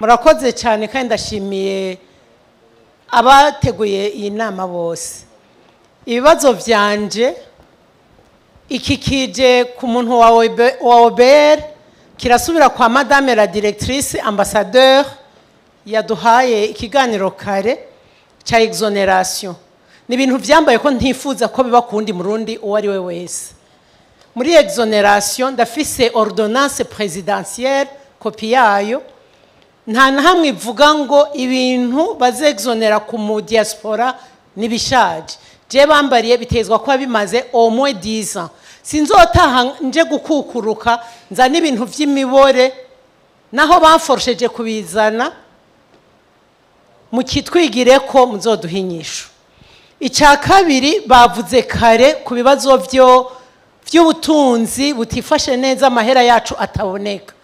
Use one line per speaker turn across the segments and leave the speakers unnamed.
Murakoze cyane, kandi ndashimiye abateguye iyi nama bose. Ibibazo byanje, iki kije ku muntu wa OBR, kirasubira kwa madame la directrice ambassadeur yaduhaye ikiganiro kare cya exonération. Ni ibintu byambaye ko ntifuza ko biba ku wundi Murundi uwo ari we wese. Muri exonération, ndafise ordonnance présidentielle, copie yayo. Nta na hamwe ivuga ngo ibintu bazexonera ku mu diaspora n'ibishaje. Je bambariye bitezwa kuba bimaze au moins 10 ans. Sinzotaha nje gukukuruka nzana ibintu vy'imibore, naho bamforsheje kubizana. Mukitwigire ko muzoduha inyishu. Icya kabiri, bavuze kare ku bibazo byo by'ubutunzi butifashe neza, amahera yacu ataboneka.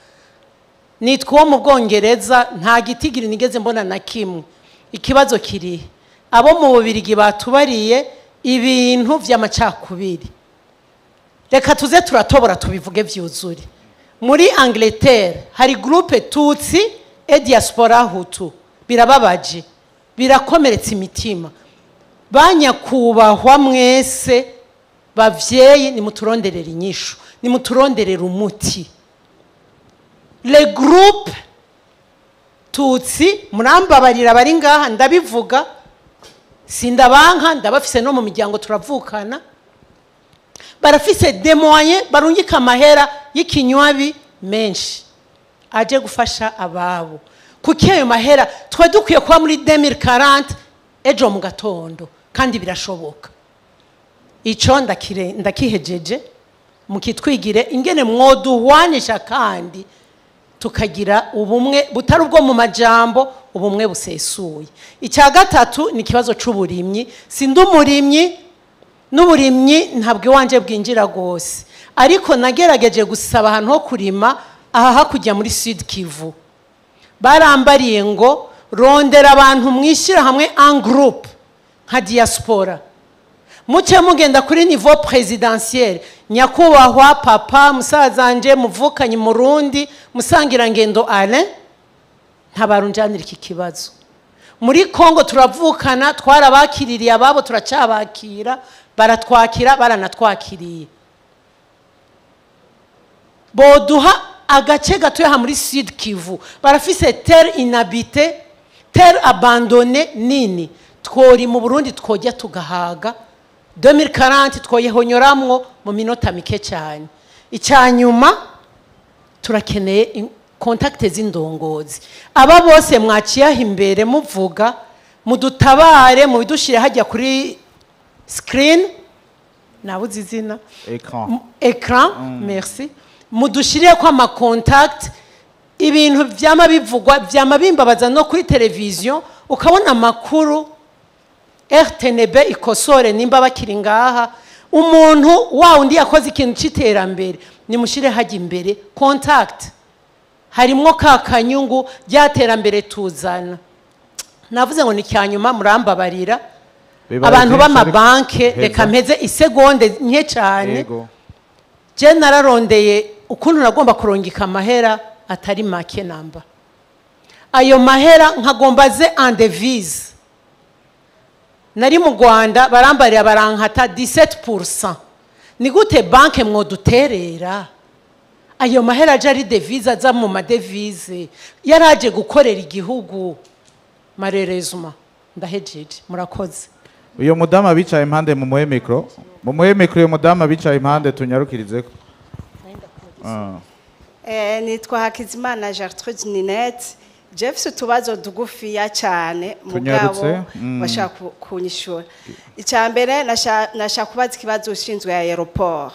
Nitwa uwo mu Bwongereza, nta gitigiri nigeze mbona na kimwe. Ikibazo kirihe? Abo mu Bubirigi batubariye ibintu by'amacakubiri. Reka tuze turatobora, tubivuge byuzure. Muri Angleterre hari groupe Tutsi et diaspora Hutu. Birababaje, birakomeretsa imitima. Banyakubahwa mwese bavyeyi, nimuturonderera inyishu, nimuturonderera umuti. Le groupe Tutsi, murambabarira bari ngaha, ndabivuga, sindabanka, ndabafise no mu miryango, turavukana. Barafise des moyens, barungika amahera y'ikinywabi menshi aje gufasha ababo. Kuki ayo mahera twe dukwiye kuba muri 2040 ejo mu gatondo, kandi birashoboka? Ico ndakihejeje. Mukitwigire ingene mwoduhwanisha kandi tukagira ubumwe butari ubwo mu majambo, ubumwe busesuye. Icya gatatu ni ikibazo c'uburimyi. Sindi umurimyi, n'uburimyi ntabwo iwanje bwinjira rwose, ariko nagerageje gusaba ahantu ho kurima aha hakurya muri Sud Kivu. Barambariye ngo rondera abantu mwishyira hamwe en groupe nka diaspora, muce mugenda kuri niveau présidentiel. Nyakubahwa papa musazanje muvukanye Murundi musangirangendo Alain, ntabarunjanira iki kibazo. Muri Kongo turavukana, twarabakiririye ababo, turacabakira, baratwakira, baranatwakiriye. Boduha agace gatoya aha muri Sud Kivu, barafise terre inhabitée, terre abandonnée nini. Twori mu Burundi twojya tugahaga, 2040 twoyehonyoramwo mu minota mike cyane. Icya nyuma, turakeneye contact z'indongozi. Aba bose mwaciyaho imbere muvuga, mudutabare, mubidushyire hajya kuri screen, nabuze izina.
Écran.
Écran, merci. Mudushirire ko ama contact. Ibintu vyama bivugwa, vyama bimbabaza, no kuri televiziyo ukabona amakuru, RTNB ikosore nimba bakiri ngaha, umuntu wa undi yakoze ikintu c'iterambere, nimushire hajya imbere contact, harimwo ka kanyungu ryaterambere tuzana. Navuze ngo ni cyanyuma, murambabarira.
Bibaye
Abantu
byinshi, ariko
b'amabanke,
heza.
reka mpeze isegonde nke cyane.
Yego.
Je nararondeye ukuntu nagomba kurungika amahera atari make namba, ayo mahera nkagomba ze en devise. Nari mu Rwanda, barambarira, barankata 17%. Ni gute banke mwoduterera ayo mahera aje ari devise, aza mu ma devises, yaraje gukorera igihugu? Marerezuma ndahejeje, murakoze.
Uyo mudamu abicaye impande, mumuhe micro, mumuhe micro uyo mudamu abicaye impande, tunyarukirizeko. Ah.
Nitwa Hakizimana Gertrude Ninette. Jeff, utubazo tugufiya cyane mugabo
Tunyarutse,
bashaka kunyishura. Icya mbere, nashaka kubaza ikibazo ushinzwe aéroport.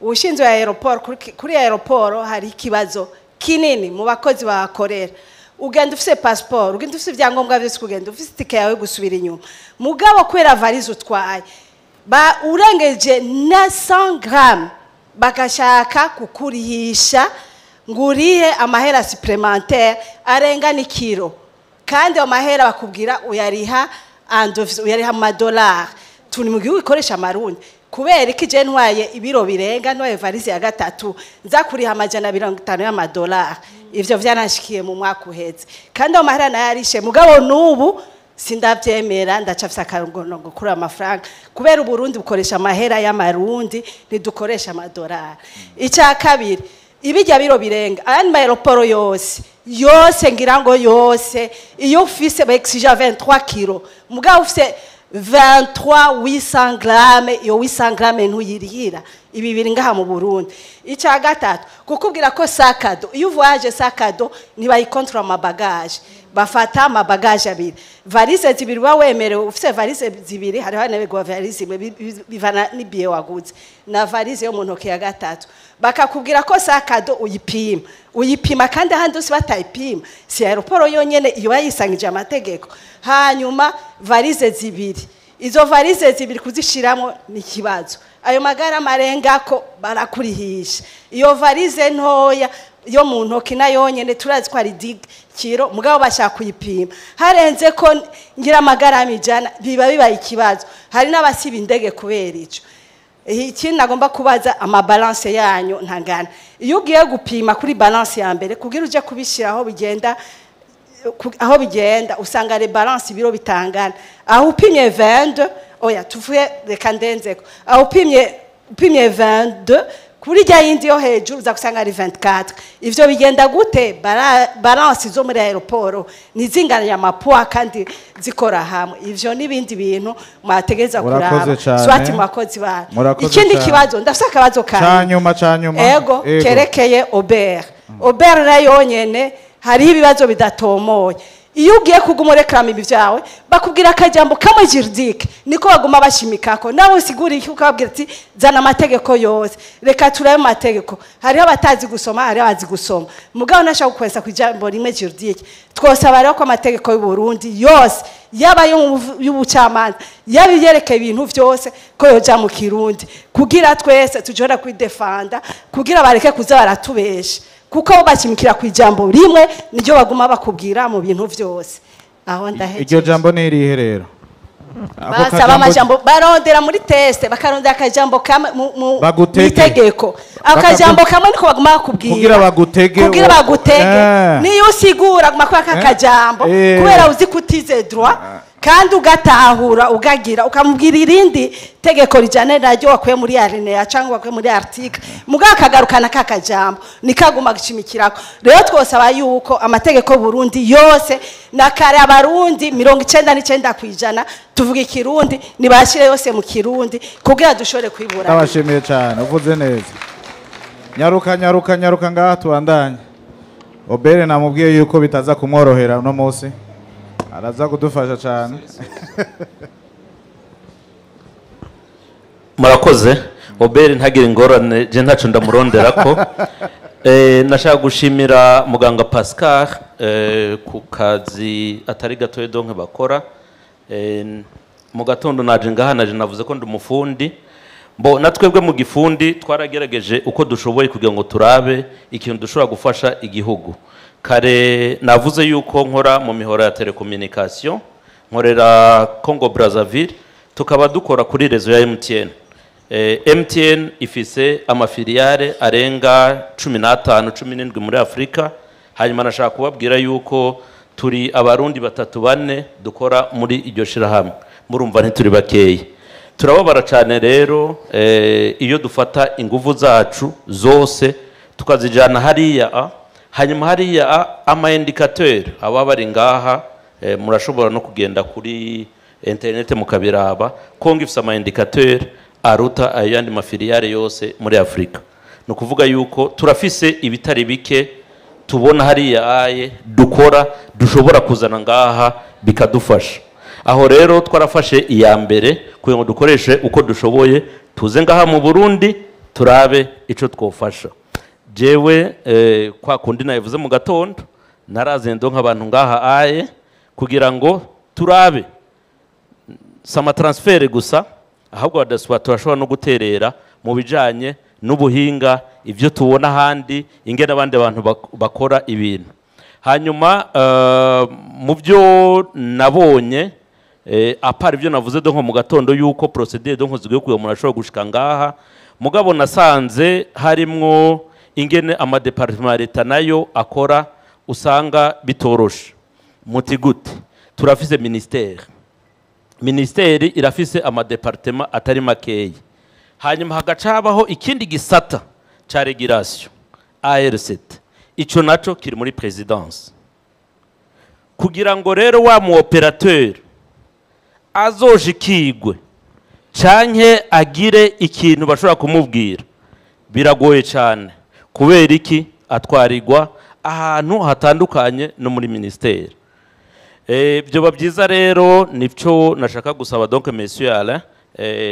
Ushinzwe aéroport, kuri aéroport hari ikibazo kinini mu bakozi bahakorera. Ugenda ufise passeport, ugenda ufise ibyangombwa byose, kugenda ufise itike yawe gusubira inyuma, mugabo kubera valise utwaye ba urengeje na 100 grammes, bagashaka kukurihisha ngo urihe amahera supplémentaire arenga n'ikiro. Kandi ayo mahera bakubwira uyariha en devise, uyariha mu madolari. Turi mu gihugu ikoresha amarundi. Kubera iki je ntwaye ibiro birenga, ntwaye valise ya gatatu, nza kuriha 250 y'amadolari? Ivyo vyanashikiye mu mwaka uheze, kandi ayo mahera nayarishe, mugabo n'ubu sindavyemera, ndacafise akarongo kuri amafaranga, kubera Uburundi bukoresha amahera y'amarundi, ntidukoresha amadolari. Icya kabiri, ibijya biro birenga, ayandi ma aéroport yose yose, ngira ngo yose, iyo ufise exige 23 kilo, mugabo ufise 23 800 grammes, iyo 800 grammes ntuyirihira. Ibi biri ngaha mu Burundi. Icya gatatu, kukubwira ko sac à dos, iyo uvoyage sac à dos, ntibayikontrola ama bagage, bafata ama bagage abiri, valise zibiri. Uba wemerewe ufise valise zibiri, hariho n'abegwa valise imwe, bivana n'ibiye waguze, na valise yo mu ntoki ya gatatu. Bakakubwira ko sac à dos uyipima, uyipima, kandi ahandi hose batayipima. Si aéroport yonyene iyo yayisangije amategeko. Hanyuma valise zibiri, izo valise zibiri kuzishiramo ni ikibazo, ayo magara marengako barakurihisha. Iyo valise ntoya yo mu ntoki nayo nyene turazi ko ari 10 kilo, mugabo bashaka kuyipima, harenze ko ngira amagarama 100, biba bibaye ikibazo. Hari n'abasiba indege kubera ico. Ikindi nagomba kubaza, ama balance yanyu ntangana. Iyo ugiye gupima kuri balance ya mbere kugira uje kubishyira aho bigenda, aho bigenda usanga les balance ibiro bitangana. Aho upimye 22, oya, tuvuye, reka ndenzeko, aho upimye 22, kuri rya yindi yo hejuru uza gusanga ari 24. Ivyo bigenda gute? Balance zo muri aéroport nizinganya ama poids kandi zikora hamwe. Ivyo n'ibindi bintu mwategeza
Murakoze
kuraba
cane.
swati mwakozi banyu.
Murakoze
Ikindi
cane.
kibazo, ndafise akabazo kanyu.
Canyuma, canyuma.
Ego, kerekeye OBR. OBR nayo nyene hariho ibibazo bidatomoye. Iyo ugiye kuguma ureklama ibi vyawe, bakubwira akajambo kamwe juridique, niko baguma bashimikako. Nawe usigura iki, ukababwira ati zana amategeko yose, reka turabe amategeko. Hariho abatazi gusoma, hariho abazi gusoma, mugabo nashaka gukwesa ku ijambo rimwe juridique. Twosaba rero ko amategeko y'u Burundi yose, yaba y'ubucamanza, yaba iyerekeye ibintu vyose, ko yoja mu Kirundi, kugira twese tushobora kwidefanda, kugira bareke kuza baratubesha, kuko bo bashimikira ku ijambo rimwe, niryo baguma bakubwira mu bintu vyose. Aho ndahejeje.
Iryo jambo ni irihe rero? Ako
Basaba amajambo barondera muri texte, bakarondera akajambo kamwe
Bagutege.
mw'itegeko, akajambo kamwe niko baguma bakubwira.
Kugira bagutege.
Kugira bagutege. Niyo usigura guma kwa kakajambo, kubera uzi kutize droit kandi ugatahura, ugagira ukamubwira irindi tegeko rijane naryo wakuye muri alinéa cyangwa wakuye muri article, mugabo akagarukana kakajambo nikaguma gushimikirako. Rero twosaba yuko amategeko Burundi yose, na kare Abarundi 99% tuvuga Ikirundi, nibashire yose mu Kirundi kugira dushobore kwibura.
Ndabashimiye cyane, uvuze neza. Nyaruka, nyaruka, nyaruka ngaha tubandanye. Obere namubwiye yuko bitaza kumworohera uno munsi, araza kudufasha cyane.
Murakoze. Obere ntagire ingorane, je ntaco ndamurondera ko nashaka gushimira muganga Pascal ku kazi atari gatoye donke bakora. Mu gatondo naje ngaha, naje navuze ko ndi umufundi. Mbo natwebwe mu gifundi twaragerageje uko dushoboye kugira ngo turabe ikintu dushobora gufasha igihugu. Kare navuze yuko nkora mu mihora ya telecommunication, nkorera Congo Brazzaville, tukaba dukora kuri réseau ya MTN. MTN ifise ama filiales arenga 15, 17 muri Afurika. Hanyuma nashaka kubabwira yuko turi Abarundi batatu, bane dukora muri iryo shirahamwe. Murumva ntituri bakeyi. Turababara cyane rero iyo dufata ingufu zacu zose tukazijana hariya hanyuma hariya ama indicateur aba bari ngaha, murashobora no kugenda kuri internet mukabiraba. Kongo ifise ama indicateur aruta ayandi ma filiales yose muri Afurika. Ni ukuvuga yuko turafise ibitari bike tubona hariya aye dukora, dushobora kuzana ngaha bikadufasha. Aho rero twarafashe iya mbere kugira ngo dukoreshe uko dushoboye, tuze ngaha mu Burundi turabe ico twofasha. Jewe kwa kundi nabivuze mu gatondo, narazendo nk'abantu ngaha aye kugira ngo turabe sama transfert gusa, ahubwo badaswa turashobora no guterera mu bijanye n'ubuhinga, ivyo tubona ahandi, ingene abandi bantu bakora ibintu. Hanyuma mu byo nabonye, à part ibyo navuze donc mu gatondo yuko procédure donc zigiye kugira umuntu ashobora gushika ngaha, mugabo nasanze harimwo Ingene ama départements ya leta nayo akora, usanga bitoroshe. Muti gute? Turafise ministère, ministeri irafise ama départements atari makeyi, hanyuma hagaca habaho ikindi gisata ca régulation ARCT. Ico naco kiri muri présidence. Kugira ngo rero wa mu opérateur azoshikigwe canke agire ikintu bashobora kumubwira, biragoye cyane. Kubera iki? Atwarirwa ahantu hatandukanye no muri ministeri. Byoba byiza rero, nicyo nashaka gusaba. Donc monsieur Alain,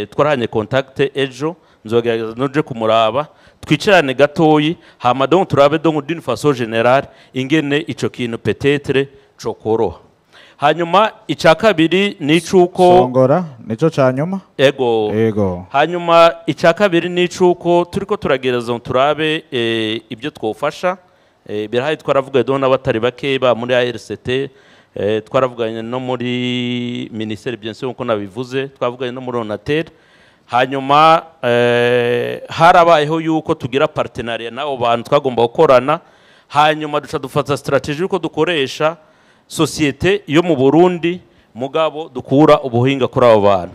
twarahanye contact ejo, nzogerageza noje kumuraba, twicarane gatoyi, hama donc turabe donc d'une façon générale ingene ico kintu peut-être cokoroha. Hanyuma icya kabiri ni icuko
Songora, nico ca nyuma.
Ego.
Ego.
Hanyuma icya kabiri ni icuko turiko turagereza ngo turabe ibyo twofasha. Birahari, twaravuga donc n'abatari bake ba muri ARCT, twaravuganye no muri ministère, bien sûr, nkuko nabivuze, twavuganye no muri ONATEL. Hanyuma harabayeho yuko tugira partenariat n'abo bantu twagomba gukorana, hanyuma duca dufata stratégie yuko dukoresha société yo mu Burundi, mugabo dukura ubuhinga kuri abo bantu.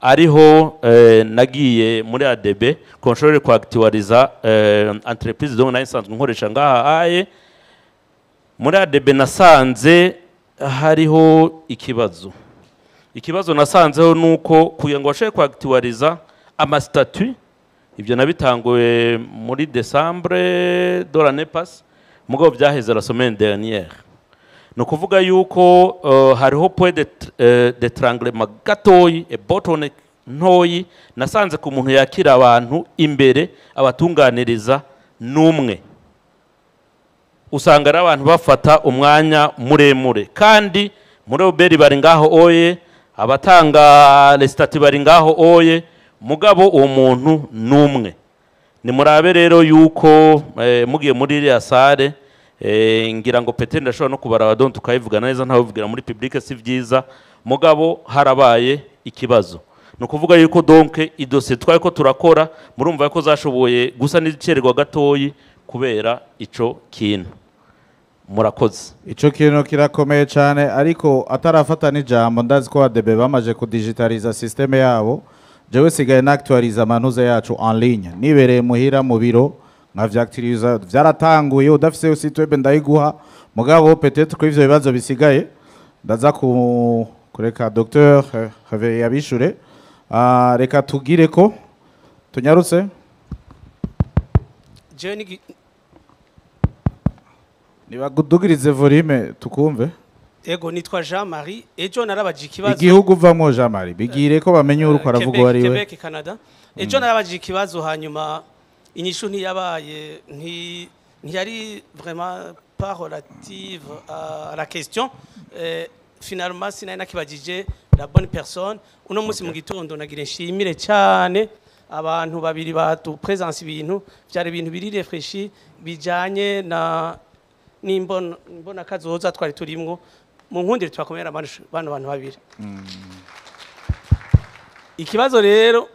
Ariho nagiye muri ADB ko nshobore kuactualiza entreprise donc nayo nsanzwe nkoresha ngaha aye. Muri ADB nasanze hariho ikibazo. Ikibazo nasanzeho nuko kugira ngo bashobore kuactualiza ama statuts, ibyo nabitanguye muri décembre de l'année passée, mugabo byaheze la semaine dernière. Ni ukuvuga yuko hariho point d'étranglement gatoyi, a bottleneck ntoyi nasanze ku muntu yakira abantu imbere, abatunganiriza n'umwe. Usanga ari abantu bafata umwanya muremure, kandi muri OBR bari ngaho oye, abatanga les statuts bari ngaho oye, mugabo uwo muntu n'umwe. Nimurabe rero yuko mugiye muri iriya salle, ngira ngo peut-être ndashobora no kubara donc tukayivugana neza, ntawe uvugira muri public si vyiza. Mugabo harabaye ikibazo, ni ukuvuga yuko donc idosiye twari ko turakora, murumva ko zashoboye gusa n'icererwa gatoyi kubera ico kintu. Murakoze.
Ico kintu kirakomeye cyane, ariko atarafata n'ijambo, ndazi ko ADB bamaze kudigitaliza système yabo. Jewe sigaye n'actualiza amanuze yacu en ligne nibereye muhira mu biro, nkavyactualiza. Vyaratanguye, udafise site web ndayiguha. Mugabo peut-être ko ivyo bibazo bisigaye ndaza ku kureka Dr Javier yabishure. Reka tugire ko tunyarutse.
Jewe
Nibagudugirize volume tukumve.
Ego, nitwa Jean Marie. Ejo narabaje ikibazo.
Igihugu uvamwo, Jean Marie, bigire ko bamenye uriko aravuga uwo ari we.
Quebec, Canada. Ejo narabaje ikibazo, hanyuma inyishu ntiyabaye ntiyari vraiment pas relative à la question. Finalement sinari nakibajije la bonne personne. Uno munsi mu gitondo nagira nshimire cyane abantu babiri batupresense ibintu, byari ibintu biri réfléchi, bijanye na n'imbona imbona kazoza twari turimwo. Mu nkundire twakomera bano bantu babiri. Ikibazo rero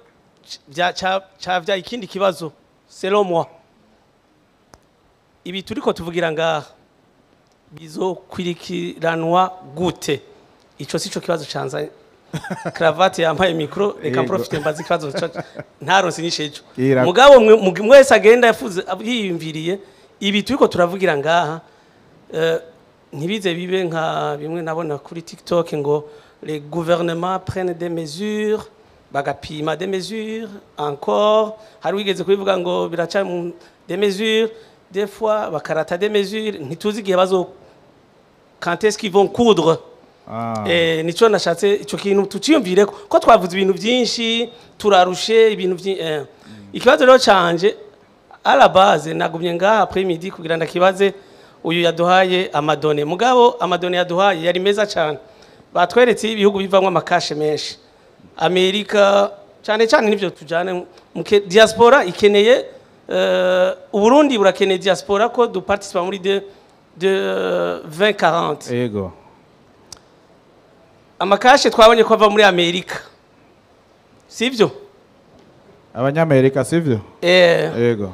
cavya ikindi kibazo, selon moi, ibi turiko tuvugira ngaha bizokwirikiranwa gute? Ico sico kibazo canza. Cravate yambaye micro, reka profite mbaze ikibazo ntaronse inyishu ejo. Mugabo mwese agenda yafuze yiyumviriye ibi turiko turavugira ngaha, ntibize bibe nka bimwe nabona kuri TikTok ngo les gouvernements prennent des mesures, bagapima des mesures encore. Hari wigeze kubivuga ngo biraca des mesures, des fois bakarata des mesures, ntituzi igihe bazo, quand est-ce qu'ils vont coudre. Nico nashatse ico kintu tuciyumvire ko twavuze ibintu byinshi, turarushe ibintu byinshi. Ikibazo rero canje à la base, nagumye ngaha après midi kugira ndakibaze uyu yaduhaye ama données. Mugabo ama données yaduhaye yari meza cyane, batweretse ibihugu bivamwo ama cash menshi, Amerika cyane cyane. Nivyo tujane muke diaspora ikeneye, Uburundi burakeneye diaspora ko duparticipa muri de 2040. Ama cash twabonye ko ava muri Amerika, sivyo?
Abanyamerika, sivyo? Ego.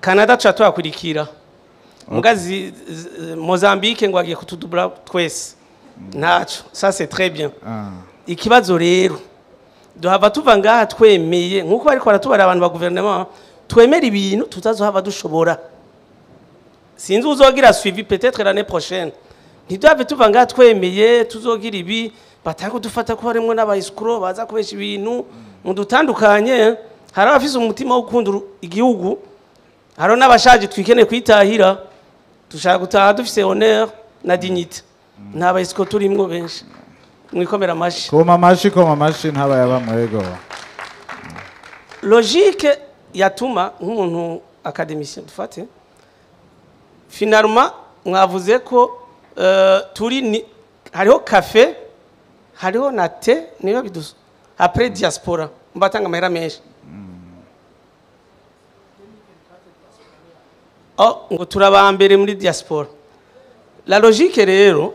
Canada tuca tuhakurikira. Mugazi Mozambique ngo agiye kutudubura twese, ntaco, ça c'est très bien. Ikibazo rero, duhava tuva ngaha twemeye nkuko bariko baratubara abantu ba gouvernement, twemera ibintu tutazohava dushobora. Sinzi uzogira suivi, peut-être l'année prochaine. Ntiduhave tuva ngaha twemeye tuzogira ibi, batanga kudufata ko harimwo n'aba escrocs baza kubesha ibintu mudutandukanye. Hari abafise umutima wo gukunda igihugu, hari n'abashaje twikeneye kwitahira, dushaka gutaha dufise honneur na dignité. Nta ba escrocs turimwo benshi. Mwikomera amashi.
Koma amashi, koma amashi, ntabayabamwe, yego.
Logique yatuma nk'umuntu académicien dufate, finalement mwavuze ko turi ni, hariho café, hariho na thé, niyo bidus après diaspora mbatanga amahera menshi. Oh, ngo turabambere muri diaspora. La logique rero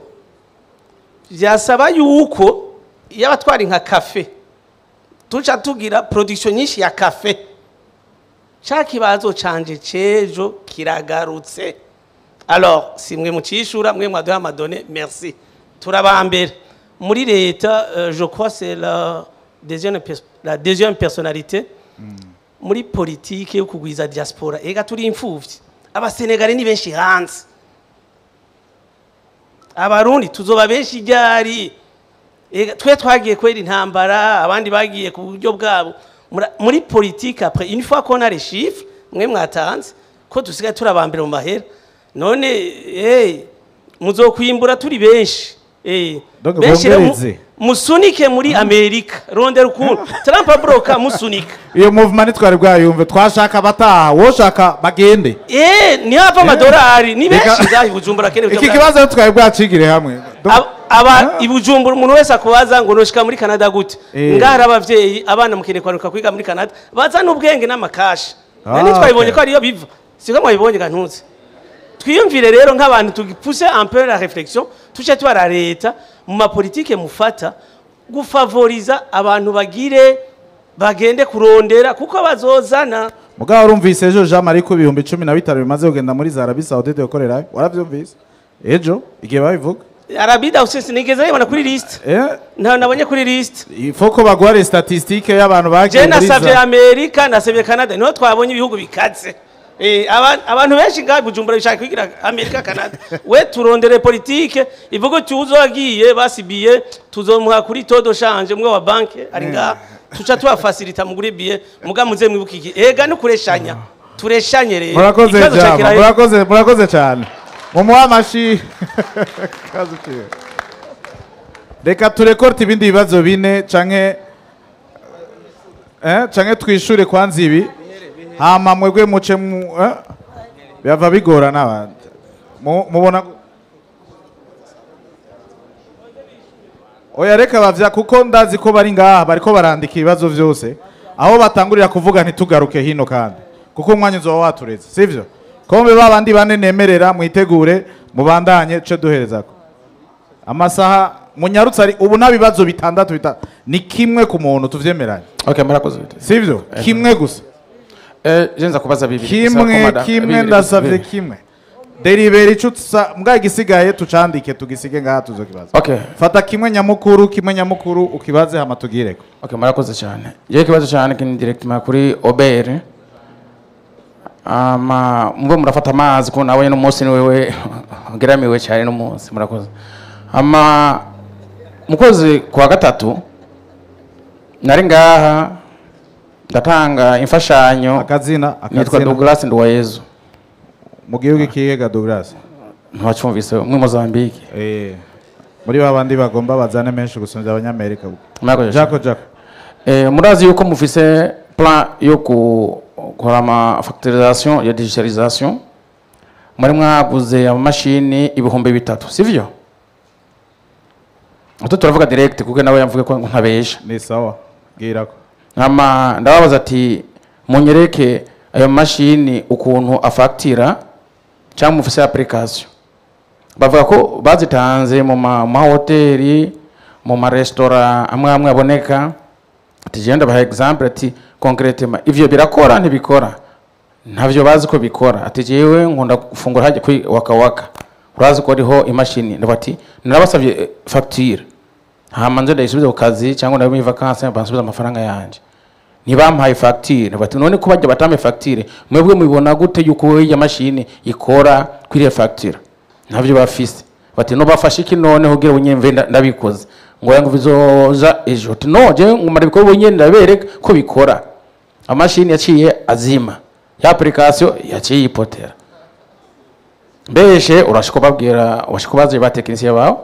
byasaba yuko iyo abatwara nka café tuca tugira production nyinshi ya café. Ca kibazo canje cejo kiragarutse. Alors si mwe mucishura, mwe mwaduha ama données, merci. Turabambere muri leta, je crois c'est la deuxième personnalité muri politique yo kugwiza diaspora. Ega turi imfuvyi, abasenegale ni benshi hanze, abarundi tuzoba benshi ryari? Ega twe twagiye kwera intambara, abandi bagiye ku buryo bwabo. Muri politique, après une fois qu'on a les chiffres mwe mwatanze ko dusigaye turabambere mu mahera, none muzokwimbura turi benshi.
Donc
benshi rero
bongereze.
Musunike muri Amerika, rondera ukuntu Trump abroka, musunika.
Iyo movement twari bwayumve, twashaka abataha, woshaka bagende.
Niyo hava amadolari ni benshi ngaho i Bujumbura kene.
Iki kibazo twari bwacigire hamwe.
Aba i Bujumbura, umuntu wese akubaza ngo noshika muri Canada gute? Ngaho hari abavyeyi, abana mukeneye kwaruka kwiga muri Canada, bazana ubwenge n'amakashi. Nani twabibonye ko ariyo biva, siko mwabibonye gantuze. Twiyumvire rero nk'abantu, tugipousse un peu la réflexion, tuce twara leta mu mapolitike mufata gufavoriza abantu bagire bagende kurondera kuko bazozana.
Mugabo urumvise ejo Jean Marie ko 15,000 bimaze kugenda muri za Arabie Saoudite gukorera, waravyumvise ejo igihe babivuga?
Arabie Saoudite sinigeze nayibona kuri liste. Nta nabonye kuri liste.
Il faut ko baguha les statistiques y'abantu bagiye
Je
muri
nasavye
za
Amerika, nasavye Canada, niho twabonye ibihugu bikaze. Abantu benshi ngaha i Bujumbura bishaka kwigira Amerika, Canada. We turondere politike ivuga uti uzogiye basibiye tuzomuha kuri taux de change mwe wa banke ari ngaha, tuca tubafacilita mugure billet, muga muze mwibuka iki ega no kureshanya, tureshanye rero.
Murakoze.
Ikibazo ca
Jama
Kirahe-
murakoze, murakoze cyane, mumuhe amashi. Kazi kiwe. Reka turekorte ibindi bibazo bine canke twishure kwanza ibi, hama mwebwe muce mu byava bigorana abandi. Mubona oya, reka bavya kuko ndazi ko bari ngaha bariko barandika ibibazo vyose aho batangurira kuvuga, ntitugaruke hino kandi kuko umwanya uzoba watureze, sivyo? Kombe babandi bane nemerera mwitegure mubandanye, ce duherezako amasaha munyarutse. Ari ubu nta bibazo bitandatu ni kimwe ku muntu, tuvyemeranye?
Okay, murakoze.
Sivyo, kimwe gusa.
Je nza kubaza bibiri.
Kimwe, kimwe.
Bibiri,
Ndasavye
bibiri.
kimwe deribera ico mbwa igisigaye tucandike tugisige ngaha tuzokibaza.
Okay.
Fata kimwe nyamukuru, kimwe nyamukuru ukibaze, hama tugireko.
Okay, murakoze cyane. Je ikibazo cyane kini directement kuri Obert. Ama mube murafata amazi ko nawe n'umunsi ni wewe ugeramiwe cyane n'umunsi, murakoze. Ama mukozi kwa gatatu nari ngaha ndatanga imfashanyo.
Akazina?
Nitwa
Akazina?
Douglas Nduwayezu.
Mu gihugu ikihe ga Douglas?
Ntiwacyumvise muri Mozambique.
Muri babandi bagomba bazane menshi gusumvya abanyamerika.
Murakoze.
Jaco, Jaco.
Murazi yuko mufise plan yo gukora ama facturisation ya digitalisation, muri mwaguze amamashini 3000, sivyo? Utu turavuga direct kuko nawe yavuge ko ntabesha.
Ni sawa, bwirako.
Hama ndababaza ati munyereke ayo mashini ukuntu afaktira cyangwa mufise application. Bavuga ko bazitanze mu mahoteli, mu maresitora amwe amwe aboneka. Ati je ndabaha exemple, ati concrètement ivyo birakora ntibikora? Ntavyo bazi ko bikora. Ati jewe nkunda gufungura hajya kuri Waka Waka, urazi ko ariho imashini. Ndabati narabasavye facture, hama nze ndayisubiza ku kazi cyangwa ndabe muri vacances bansubiza amafaranga yanje. Ntibampaye facture. Bati none ko bajya batampe facture, mwebwe mubibona gute yuko iyo mashini ikora kuri iyo facture? Ntavyo bafise. Bati no bafashe iki none kugira unyemve ndabikoze ngo yangu bizoza ejo. Ati no je ngumara bikora ubunyene ndabereka ko bikora. Amashini yaciye azima, ya application yaciye ipotera. Mbeshe urashiko babwira urashiko baze ba technicien bawe,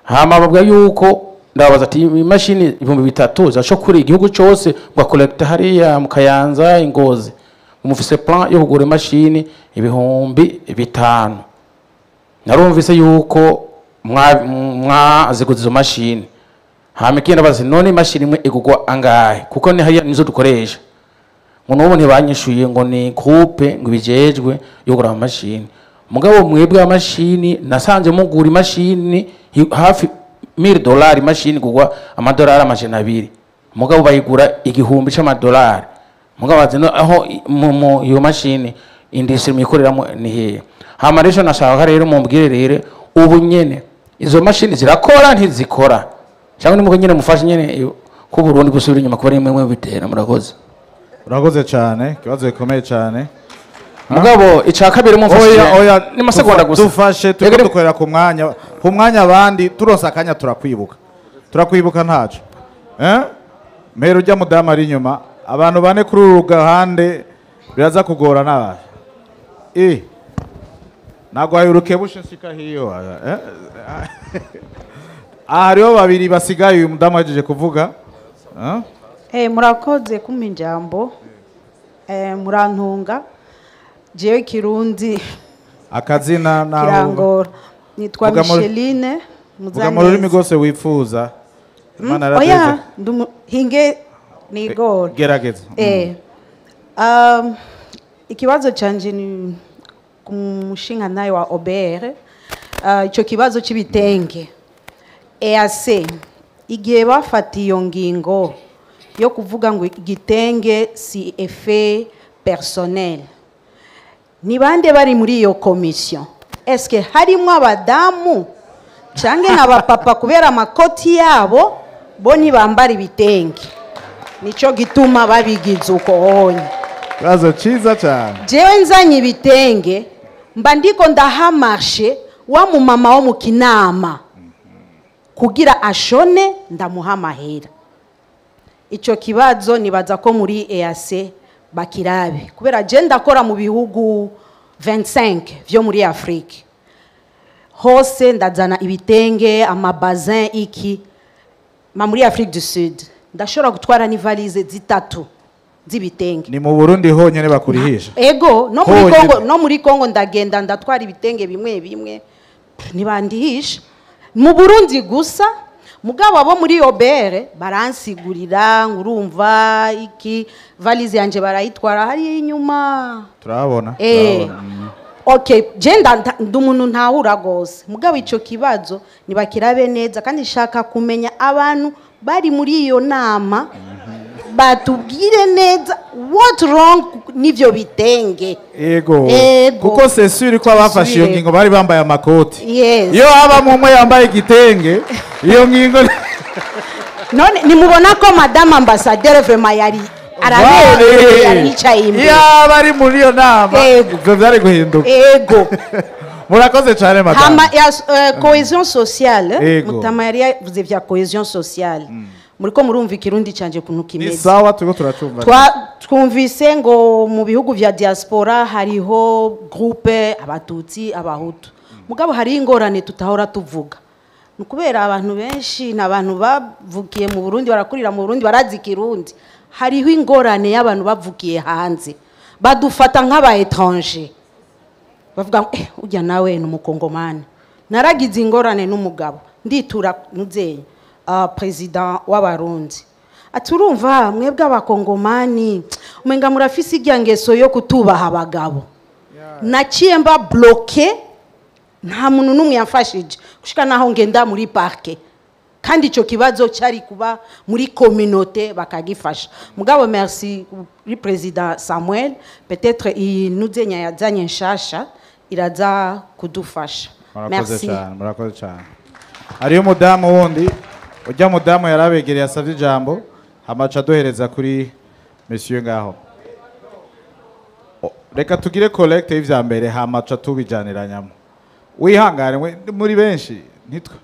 hama babwira yuko ndabaza ati imashini 3000 zasho kuri igihugu cyose ngo collecte hariya mu Kayanza Ingozi, mufise plan yo kugura imashini 5000. Narumvise yuko mwaziguze izo mashini. Hama ikindi ndabaza none imashini imwe igugwa angahe, kuko ni hariya nizo dukoresha. Ngo n'ubu ntibanyishuye ngo ni groupe ngo ibijejwe yo kugura amashini. Mugabo mwebwe amashini nasanze mugura imashini hafi $1000, imashini kugwa amadolari 200, mugabo bayigura $1000 c'amadolari. Mugabo bazi no aho mu iyo mashini industry mikoreramo ni hehe. Hama rero nashaka rero mumbwire rero ubu nyene izo mashini zirakora ntizikora, cyangwa ni muko nyene mufashe nyene ko Burundi gusubira inyuma kuba rimwe mwe bitera. Murakoze.
Urakoze cyane, kibazo gikomeye cyane.
Mugabo ica kabiri mumfashe.
Oya,
ni masegonda gusa.
Dufashe turiko dukorera ku mwanya, ku mwanya abandi turonsa akanya turakwibuka. Turakwibuka ntaco. Mero ujya mudamu ari inyuma, abantu bane kuri uru gahande biraza kugora nabaye. Nagwaye urukebushe nshika hiyo. Hariho babiri basigaye uyu mudamu ahejeje kuvuga.
Murakoze kumpa ijambo. Murantunga. Jewe Kirundi
akazina na
kirangora. Nitwa Micheline
Muzaneza. Vuga mu rurimi rwose wifuza. Imana
Oya, hinge nigora.
Gerageza.
Ikibazo canje ni kumushinga nayo wa OBR. Ico kibazo c'ibitenge. EAC igihe bafata iyo ngingo yo kuvuga ngo igitenge si effet personnel, ni bande bari muri iyo commission? Eske harimo abadamu canke n'abapapa kubera amakoti yabo bo ntibambara ibitenge, nico gituma babigize uko honye?
Kibazo ciza cyane.
Jewe nzanye ibitenge mba ndiko ndahamashe wa mumama wo mu Kinama kugira ashone, ndamuha amahera. Ico kibazo nibaza ko muri EAC bakirabe, kubera je ndakora mu bihugu 25 vyo muri Afrique hose, ndazana ibitenge amabazin iki ma muri Afrique du Sud ndashobora gutwara ni valise zitatu z'ibitenge.
Ni mu Burundi honyene bakurihisha?
Ego, no muri Kongo, no muri Kongo ndagenda ndatwara ibitenge bimwe bimwe ntibandihisha. Mu Burundi gusa. Mugabo abo muri OBR baransigurira ngurumva iki valise yanje barayitwara hari inyuma.
Turabona.
Okay, je ndumuntu ntahura gose. Mugabo ico kibazo nibakirabe neza, kandi shaka kumenya abantu bari muri iyo nama batubwire neza what wrong n'ivyo bitenge.
Ego. Kuko c'est sûr ko abafashe iyo ngingo bari bambaye amakoti.
Yes.
Iyo aba mumwe yambaye igitenge iyo ngingo
none nimubona ko madame ambassadeur vraiment yari araberewe yaricaye imbere. Iyo
bari muri iyo nama ivyo byari guhinduka.
Ego.
Murakoze cyane madame.
Hama ya cohésion sociale, mutama yari yavuze vya cohésion sociale. Muriko murumva ikirundi canje kuntu kimeze.
Ni sawa turiko turacumva.
Twumvise ngo mu bihugu vya diaspora hariho groupe abatutsi abahutu. Mugabo hari ingorane tutahora tuvuga. Nukubera abantu benshi n'abantu bavukiye mu Burundi barakurira mu Burundi barazi ikirundi. Hariho ingorane y'abantu bavukiye hanze. Badufata nk'aba étranger. Bavuga ujya nawe ni umukongomani. Naragize ingorane n'umugabo nditura nuzeye president w'abarundi. Ati urumva mwebwe abakongomani umenga murafise irya ngeso yo kutubaha abagabo. Naciye mba bloqué, nta muntu n'umwe yamfashije gushika naho ngenda muri parke. Kandi icyo kibazo cyari kuba muri communauté bakagifasha. Mugabo merci kuri Président Samuel, peut-être iyi nuzenya yazanye nshasha iraza kudufasha.
Murakoze
Merci.
cyane, murakoze cyane. Hariyo umudamu wundi, ujya mudamu yarabegereye, asabye ijambo, hamaca aduhereza kuri monsieur ngaho. Reka tugire collecte y'ivya mbere, hamaca tubijaniranyamo. Wihangane we, muri benshi ntitwe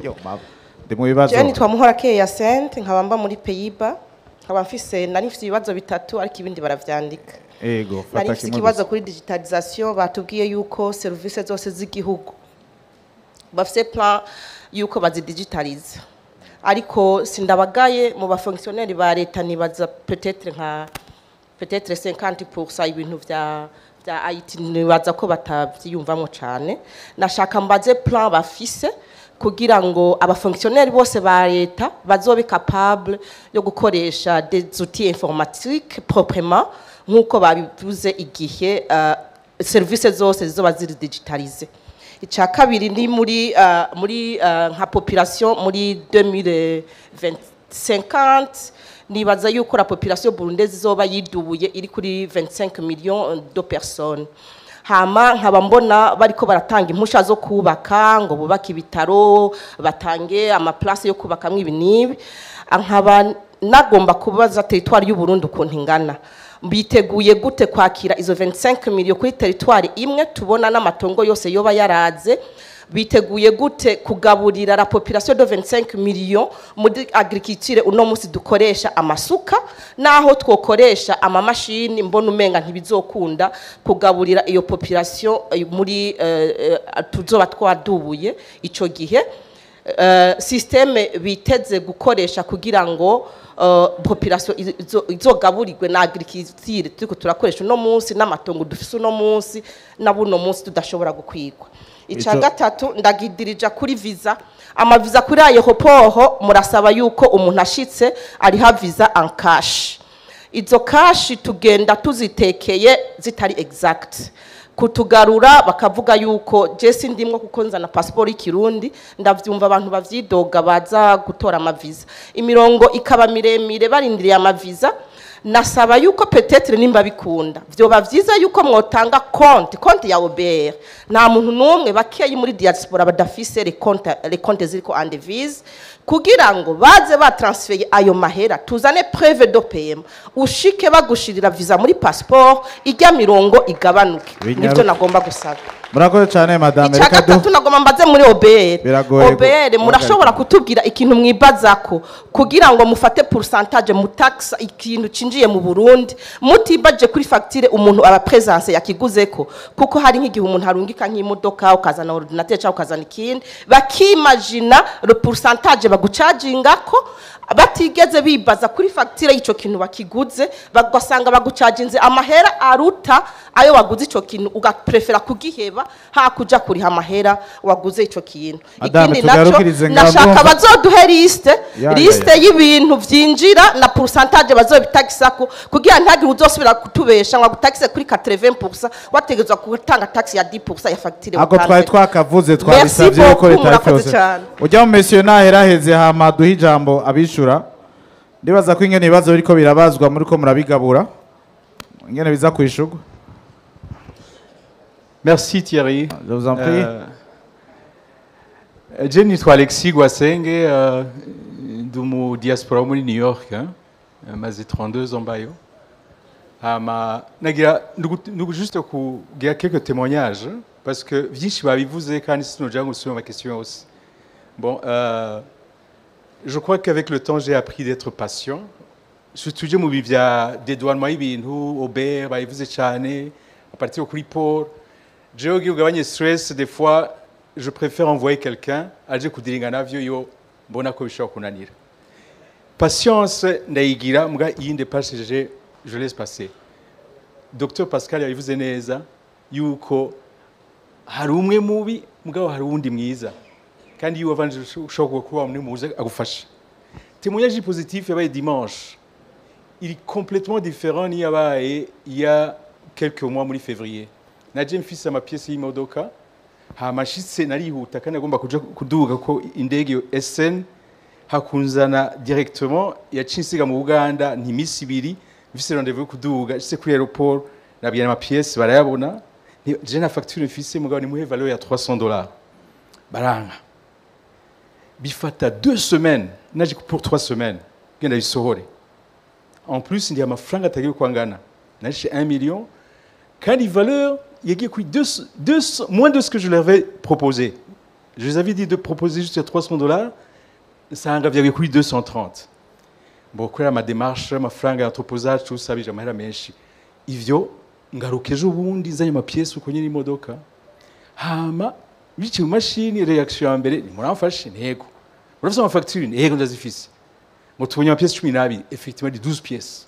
yo mama ndi mu bibazo.
Jewe nitwa Muhorakeye Sente, nkaba mba muri Pays-Bas, nkaba mfise, nari mfise ibibazo bitatu, ariko ibindi baravyandika.
Ego, fata
Nari mfise
kimwe
ikibazo
gusa.
kuri digitalisation. Batubwiye yuko service zose z'igihugu bafise plan yuko bazidigitaliza, ariko sindabagaye mu bafonctionnaire ba leta, nibaza peut-être nka peut-être 50% ibintu vya IT nibaza ko batavyiyumvamo cane. Nashaka mbaze plan bafise kugira ngo abafonctionnaire bose ba leta bazobe capable yo gukoresha des outils informatiques proprement, nk'uko babivuze, igihe service zose zizoba ziri digitalisées. Icya kabiri ni muri nka population muri 2050, nibaza yuko la population burundaise izoba yidubuye, iri kuri 25 millions de personnes. Hama nkaba mbona bariko baratanga impusha zo kubaka, ngo bubake ibitaro, batange amaplace yo kubakamwo ibi n'ibi. Nkaba nagomba kubaza territoire y'u Burundi ukuntu ingana, biteguye gute kwakira izo 25 millions kuri territoire imwe, tubona n'amatongo yose yoba yaraze? Biteguye gute kugaburira la population de 25 millions muri agriculture? Uno musi dukoresha amasuka, naho twokoresha amamashini mbona umenga ntibizokunda kugaburira iyo population muri tuzoba twadubuye ico gihe. Système biteze gukoresha kugira ngo population izogaburirwe na agriculture turiko turakoresha uno munsi, n'amatongo dufise uno munsi na buno munsi tudashobora gukwigwa. Ica gatatu ndagidirija kuri visa, amaviza kuri aéroport. Murasaba yuko umuntu ashitse ariha visa en cash. Izo cash tugenda tuzitekeye zitari exact, kutugarura bakavuga yuko je sindimwo kuko nzana passport y'ikirundi. Ndavyumva abantu bavyidoga baza gutora amaviza, imirongo ikaba miremire barindiriye amaviza. Nasaba yuko peut-être nimba bikunda, vyoba vyiza yuko mwotanga compte ya OBR. Nta muntu n'umwe, bakeyi muri diaspora badafise les comptes ziriko en devise, kugira ngo baze batransfeye ayo mahera, tuzane preuve de paiement, ushike bagushirira visa muri passeport, ijya mirongo igabanuke.
Binyaruke.
Nivyo nagomba gusaba.
Murakoze cyane, madame.
Icya
Reka du
gatatu nagomba mbaze muri OBR.
Biragoye
OBR, murashobora kutubwira ikintu mwibazako kugira ngo mufate pourcentage mu taxe ikintu cinjiye mu Burundi, mutibaje kuri facture umuntu aba présence yakiguzeko? Kuko hari nk'igihe umuntu arungika nk'imodoka, ukazana ordinateur cyangwa ukazana ikindi, bakimagina le pourcentage baguchargingako batigeze bibaza kuri facture y'ico kintu bakiguze, bagasanga bagucharginze amahera aruta ayo waguze ico kintu, ugaprefera kugiheba hakuja kuriha amahera waguze ico kintu.
Madame,
Ikindi naco
tugarukirize ngaho.
nashaka bazoduhe liste
Ya, ya,
liste
ya.
y'ibintu vyinjira na pourcentage bazobitagisako, kugira ntagire uzosubira kutubesha ngo agutaxe kuri 80%, wategerezwa gutanga taxe ya 10% ya facture
Ako twari
watanze.
twakavuze, twabisabye
Merci
yuko
beaucoup,
leta
murakoze
yose
cyane.
ujya mu monsieur naheraheze, hama duhe ijambo abishura. Ndibaza ko ingene ibibazo biriko birabazwa muri ko murabigabura ingene biza kwishurwa.
Merci Thierry.
Je vous en prie.
Je nitwa Alexis Gwasenge, ndi mu diaspora wo muri New York, hein? Maze 32 ans mbayo. Hama nagira juste kugira quelques témoignages parce que vyinshi babivuze kandi sinoja ngo nsubire mu ma question yose. Bon, je crois qu'avec le temps j'ai appris d'être patient. Surtout je mu bi vya dédouanement y'ibintu, OBR babivuze cyane, à partir kuri port. Jewe kugira ugabanye stress, des fois je préfère envoyer quelqu'un aje kudiringa navyo iyo mbona ko bishobora kunanira. Patience ndayigira, mbwa iyindi passage je laisse passer. Dr Pascal yabivuze neza yuko hari umwe mubi, mugabo hari uwundi mwiza, kandi iyo wavanje ushobora kuba muri muze agufasha. Témoignage positif yabaye dimanche, il est complètement différent n'iyabaye il y a quelques mois muri février. Naje mfise amapièces y'imodoka. Hama nshitse narihuta kandi agomba kuja kuduga ko indege yo SN hakunzana directement yacinsiga mu Buganda nti misi ibiri mfise rendez-vous yo kuduga. Nshitse kuri aéroport, nabwira ama pièces barayabona, je na facture mfise, mugabo ni muhe valeur ya $300, baranka. Bifata 2 semaines, naje pour 3 semaines genda bisohore. En plus ndi amafaranga atagiye kwangana, narishe 1 million kandi valeur yagiye kuri 200 moins de ce que je leur avais proposé. Je les avais dit de proposer juste $300, nsanga vyagiye kuri 230. Bon, kubera ama démarche, amafaranga ya entreposage, tout ça, bije amahera menshi. Ivyo ngaruka ejo bundi nzanye ama pièces uko nyine imodoka, hama biciye mu mashini, réaction ya mbere ni: "Muramfashe?" "Ntego." "Urafise ama facture?" "Ntego, ndazifise." Ngo tubonye ama pièces 12. Effectivement, di 12 pièces.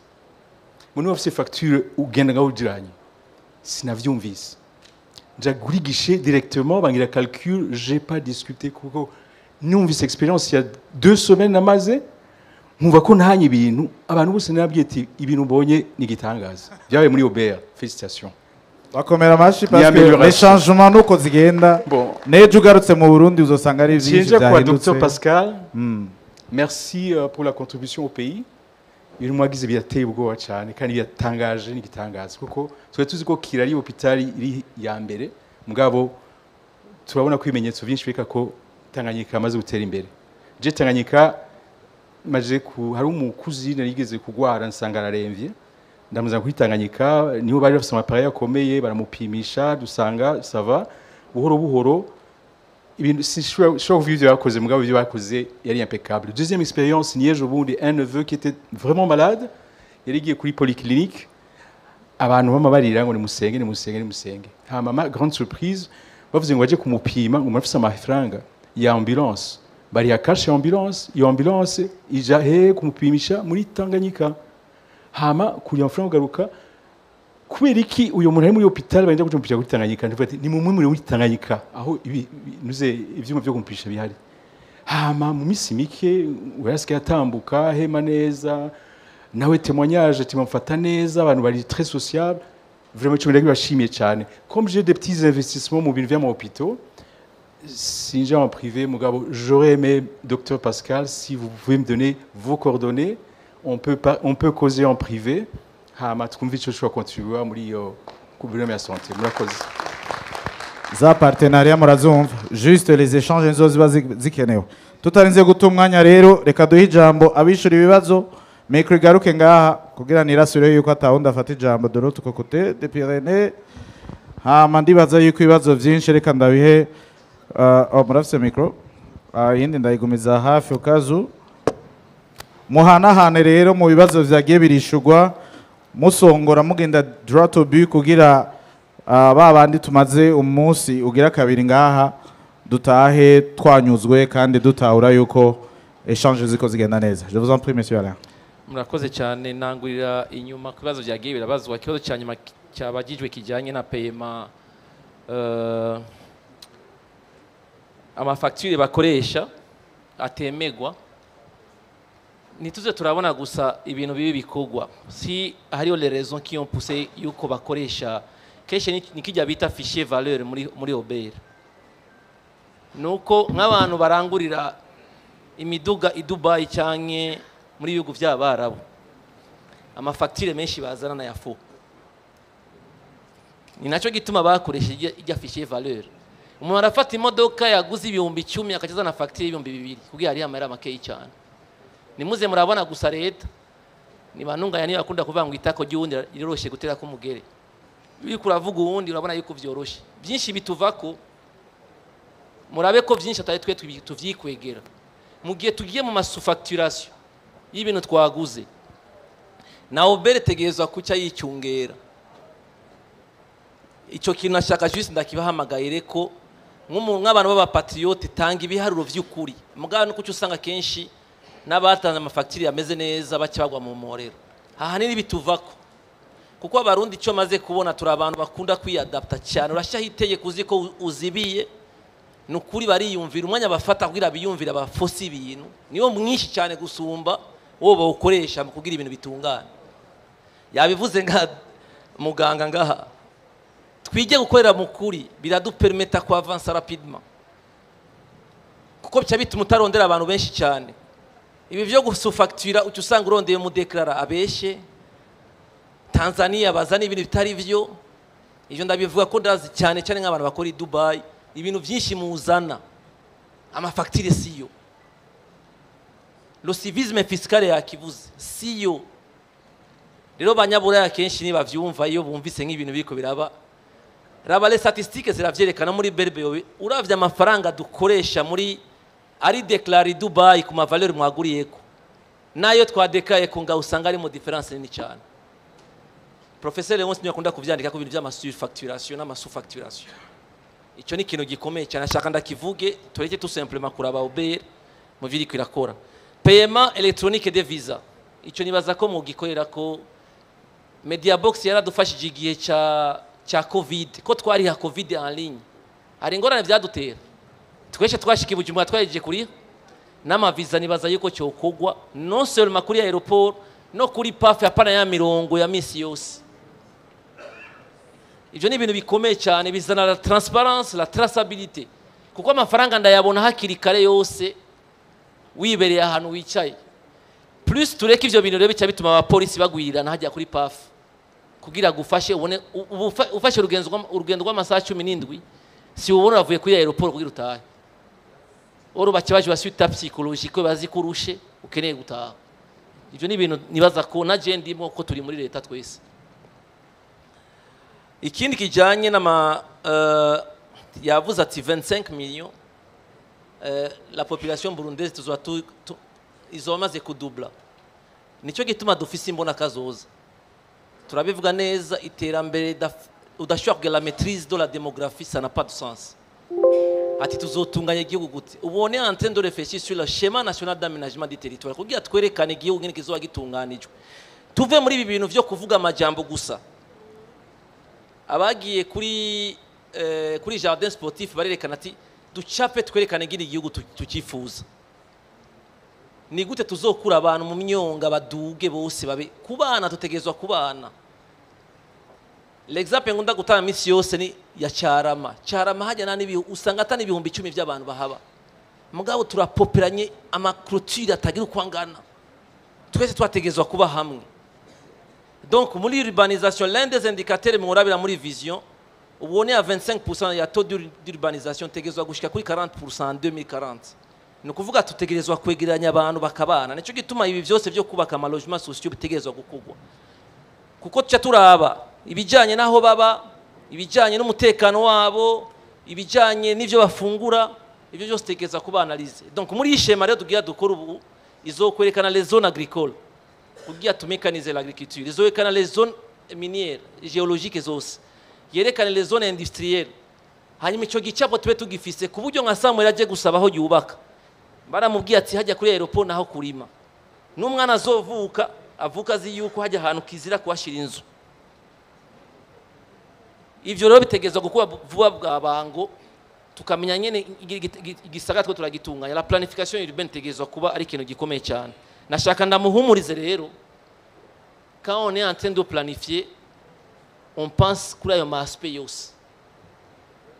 Ngo niba ufise facture ugenda ngaho ujiranye. Sinavyumvise, nja kuri guichet directement, bangira calcul. J'ai pas discuté kuko numvise expérience ya 2 semaines namaze nkumva ko ntanye ibintu. Abantu bose nababwiye ati ibintu mbonye ni igitangaza byabaye muri OBR, félicitations.
Bakomera amashyi
Ni
parce que
amélioration.
Les changements nuko zigenda.
Bon.
N'ejo ugarutse mu Burundi uzosanga ari byinshi
Sinje kwa
byahindutse.
Dr Pascal, merci pour la contribution au pays. Ibintu mwagize birateye ubwoba cyane kandi biratangaje, n'igitangaza kuko twari tuzi ko Kira ari hôpital iri ya mbere, mugabo turabona ko ibimenyetso byinshi bireka ko Tanganyika amaze gutera imbere. Je Tanganyika maje ku hari umukuzine yigeze kugwara, nsanga araremvye, ndamuzana kuri Tanganyika, niho bari bafise ama appareil akomeye, baramupimisha, dusanga ça va buhoro buhoro. Ibintu sinshobora kuvuga ibyo bakoze, mugabo ibyo bakoze yari impeccable. Deuxième expérience ni ejo bundi, un neveu qui était vraiment malade yari igiye kuri polyclinique, abantu bama barira ngo nimusenge, nimusenge, nimusenge. Hama ma grande surprise, bavuze ngo baje kumupima, ngo murafise amafaranga ya ambulance, bariha cash ya ambulance. Iyo ambulance ija he kumupimisha? Muri Tanganyika. Hama kuri amafaranga ugaruka kubera iki uyo muntu ari muri hôpital bagenda kumupimisha kuri Tanganyika? Ndavuga ati ni mumwe muri Tanganyika aho nuze ivyuma byo kumupimisha bihari. Hama mu misi mike urasigaye atambuka hema neza, nawe témoignage ati bamufata neza, abantu bari très sociable vraiment. Ico ndabibashimiye cyane. Comme j'ai des petits investissements mu bintu vya hôpitaux, sinja en privé, mugabo j'aurais aimé, Dr Pascal, si vous pouvez me donner vos coordonnées, on peut pas, on peut causer en privé, hama twumve ico ushobora contribuer muri iyo guverinoma ya santé. Murakoze.
Za partenariat murazumva, juste les échanges nizo ziba zikenewe. Tutarinze guta umwanya rero, reka duhe ijambo abishura ibibazo. Micro igaruke ngaha kugira nirasure yuko atawundi afata ijambo de l'autre côté de Pyrénées. Hama ndibaza yuko ibibazo vyinshi reka ndabihe oh, murafise micro, iyindi ndayigumiza hafi ukazu muhanahane rero mu bibazo vyagiye birishurwa, musongora mugenda droit au but kugira ba bandi tumaze umunsi ugira kabiri ngaha dutahe twanyuzwe kandi dutahura yuko échange ziko zigenda neza. Je vous en prie, monsieur Alain.
Murakoze cyane. Nangurira inyuma ku bibazo byagiye birabazwa. Ikibazo cya nyuma cyabagijwe kijyanye na paiement, ama facture bakoresha atemegwa. Ntituze turabona gusa ibintu bibi bikorwa, si hariyo les raisons qui ont poussé yuko bakoresha kenshi ni kijya bita fichier valeur muri OBR. Nuko nk'abantu barangurira imiduga i Dubai canke muri bihugu by'abarabu, ama facture menshi bazana na ya faux. Ni nacyo gituma bakoresha ijya fichier valeur. Umuntu arafata imodoka yaguze 10,000, akaza na facture y'2,000 kugira hariho amahera makeyi cyane. Nimuze murabona gusa leta nibantunganya, niyo bakunda kuvuga ngo itako ry'uwundi riroroshe gutera k'umugere. Iyo uriko uravuga uwundi urabona yuko vyoroshe, byinshi bituvako. Murabe ko byinshi atari twe tuvyikwegera mu gihe tugiye mu ma sous-facturation y'ibintu twaguze. Na OBR tegerezwa kuca yicyungera icyo kintu. Nashaka juste ndakibahamagayire ko nk'abantu b'aba patriote, tanga ibiharuro vy'ukuri. Mugabo nuko uca usanga kenshi n'abatanze ama facture ameze neza baca bagwa mu mporero. Ahanini bituvako kuko abarundi icyo maze kubona, turi abantu bakunda kwiyadapta cyane. Urashaho itegeko uzi ko uzibiye, ni ukuri bariyumvira. Umwanya bafata kugira biyumvira bafosi ibintu niwo mwinshi cyane gusumba uwo bawukoresha mu kugira ibintu bitungana. Yabivuze nka muganga ngaha. Twige gukorera mu kuri, biradupermeta ku avancer rapidement, kuko bica bituma utarondera abantu benshi cyane. Ibi byo gusufactura, uca usanga urondeye mu déclara abeshe Tanzania, bazana ibintu bitari byo. Ivyo ndabivuga ko ndazi cyane cyane nk'abantu bakora i Dubai, ibintu byinshi muzana amafagitire siyo. Le civisme fiscal yakivuze, siyo. Rero banyaburaya kenshi nibavyumva, iyo bumvise nk'ibintu biriko biraba, raba les statistiques ziravyerekana. Muri BRB uravye amafaranga dukoresha muri ari déclaré Dubai ku ma valeur mwaguriyeko nayo twadekaye ko ngaho, usanga ari mu différence nini cyane. Professeur Leonce niwe akunda kuvyandika ku bintu vy'amasurfacturation n'amasous-facturation. Icyo ni ikintu gikomeye cyane, ashaka ndakivuge. Tureke tout simplement kuraba OBR mu biriko irakora. Paiement électronique de visa, icyo nibaza ko mugikorera, ko Media Box yaradufashije igihe cya Covid, ko twariha Covid en ligne. Hari ingorane byadutera twese, twashika i Bujumbura twahejeje kuriha n'amaviza. Nibaza yuko cyokogwa non seulement kuri aéroport, no kuri PAF, apana ya mirongo ya misi yose. Ibyo ni ibintu bikomeye cyane, bizana la transparence, la traçabilité, kuko amafaranga ndayabona hakiri kare yose wibereye ahantu wicaye. Plus tureke ivyo bintu rero, bica bituma abapolisi bagwirirana hajya kuri PAF kugira gufashe ubone ufashe urugendo rw'amasaha 17, si ubona uravuye kuri aéroport kugira utahe. Oro baca baje basuita psychologique, bazi ko urushe, ukeneye gutaha. Ivyo ni ibintu nibaza ko na je ndimo, ko turi muri leta twese. Ikindi kijanye n'ama yavuze ati 25 millions, la population burundaise tuzoba izoba imaze kudubla. Nicyo gituma dufise imbona kazoza, turabivuga neza. Iterambere udashobora kugira la maîtrise de la démographie, ça n'a pas de sens. Ati tuzotunganya igihugu gute? Ubu on est en train de réfléchir sur le schéma national d'aménagement du territoire kugira twerekane igihugu ngene kizoba gitunganijwe, tuve muri ibi bintu vyo kuvuga amajambo gusa. Abagiye kuri jardin sportif barerekana ati ducape, twerekane ngene igihugu tukifuza. Ni gute tuzokura abantu mu myonga, baduge bose, babe kubana? Tutegerezwa kubana. L'exemple ngunda gutanga misi yose ni ya Cyarama. Cyarama hajya nta n'ibihu, usanga atani 10,000 by'abantu bahaba, mugabo turapoperanye, amaclôture atagira uko angana. Twese twategerezwa kuba hamwe. Donc muri urbanisation, l'un des indicateurs murabira muri vision, ubone à 25% ya taux d'urbanisation, tegerezwa gushika kuri 40% en 2040. Ni ukuvuga tutegerezwa kwegeranya abantu bakabana. Nicyo gituma ibi byose byo kubaka amalogement sociaux bitegerezwa gukorwa, kuko tuca turaba ibijyanye n'aho baba, ibijyanye n'umutekano wabo, ibijyanye n'ibyo bafungura. Ibyo byose tegereza kuba analysé. Donc muri iyi schéma rero tugira dukora ubu, izokwerekana les zones agricoles kugira tumekanize l'agriculture, izowerekana les zones minières, géologiques zose, yerekane les zones industrielles. Hanyuma icyo gicapo tube tugifise, ku buryo nka Samuel aje gusaba aho yubaka, baramubwiye ati hajya kuri aéroport naho kurima. N'umwana azovuka avuka azi yuko hajya ahantu kizira kuhashyira inzu. Ivyo rero bitegerezwa gukuba vuba bwa bango, tukamenya nyene igisagara two turagitunganya. La planification urbaine itegerezwa kuba ari ikintu gikomeye cyane. Nashaka ndamuhumurize rero, quand on est en train de planifier, on pense kuri ayo ma aspect yose: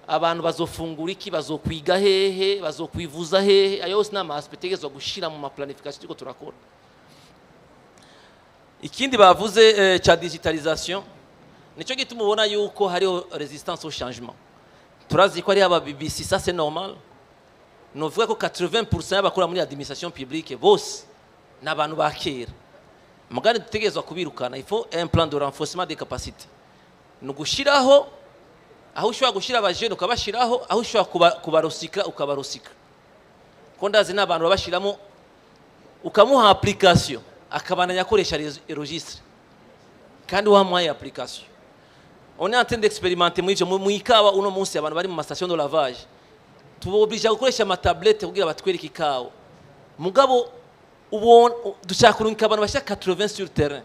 abantu bazofungura iki, bazokwiga hehe, bazokwivuza hehe. Ayo yose ni ama aspect tegerezwa gushira mu ma planification turiko turakora. Ikindi bavuze ca digitalisation, nicyo gituma ubona yuko hariho résistance au changement. Turazi ko hariho aba BBC, ça c'est normal. Novuga ko 80% y'abakora muri administration publique bose ni abantu ba kera, mugani dutegerezwa kubirukana. Il faut un plan de renforcement des capacités. Ni ugushiraho aho ushobora gushira abajene ukabashiraho, aho ushobora kubarosikra ukabarosikra, ko ndazi n'abantu babashiramo, ukamuha application akabandanya akoresha registre kandi wamuhaye application. On est en train d'expérimenter muri ivyo mu ikawa. Uno munsi abantu bari mu ma station de lavage tubobligea gukoresha amatablette kugira batwereke ikawa. Mugabo ubona dushaka kurungika abantu bashaka 80 sur terrain.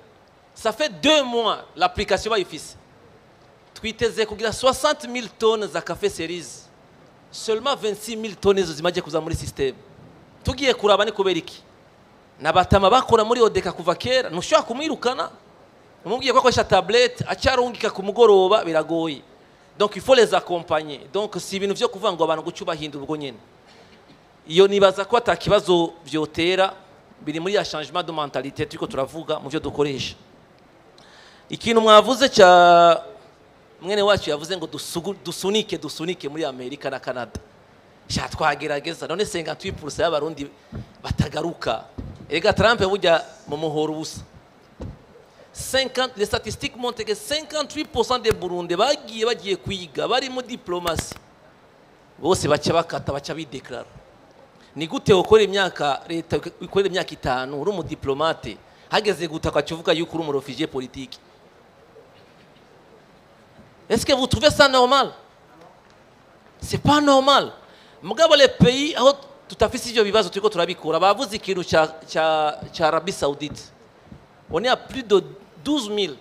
Ça fait 2 mois l'application bayifise. Twiteze kugira 60 000 tonnes za café cerise, seulement 26 000 tonnes izo zimaze kuza muri système. Tugiye kuraba ni kubera iki? Nabatama bakora muri ODECA kuva kera, ntushobora kumwirukana umubwiye ko akoresha tablette acyarungika ku mugoroba, biragoye. Donc il faut les accompagner. Donc si ibintu vyo kuvuga ngo abantu guca ubahindura ubwo nyene, iyo nibaza ko ata kibazo vyotera, biri muri ya changement de mentalité turiko turavuga mu vyo dukoresha. Ikintu mwavuze cya mwene wacu yavuze ngo dusunike dusunike muri Amerika na Canada, sha twagerageza. None 58% y'Abarundi batagaruka, erega Trump burya mu muhoro ubusa. 50, les statistiques montrent que 58% des Burundais bagiye kwiga, bari mu diplomatie, bose baca bakata, baca bideklara. Ni gute ukora imyaka, leta ikorera imyaka 5 uri umudiplomate, hageze gutaka uvuga yuko uri umu réfugié politique? Est-ce que vous trouvez ça normal? C'est pas normal. Mugabo les pays aho tutafise ivyo bibazo turiko turabikura. Bavuze ikintu ca Arabie Saoudite, on est à plus de 12 000,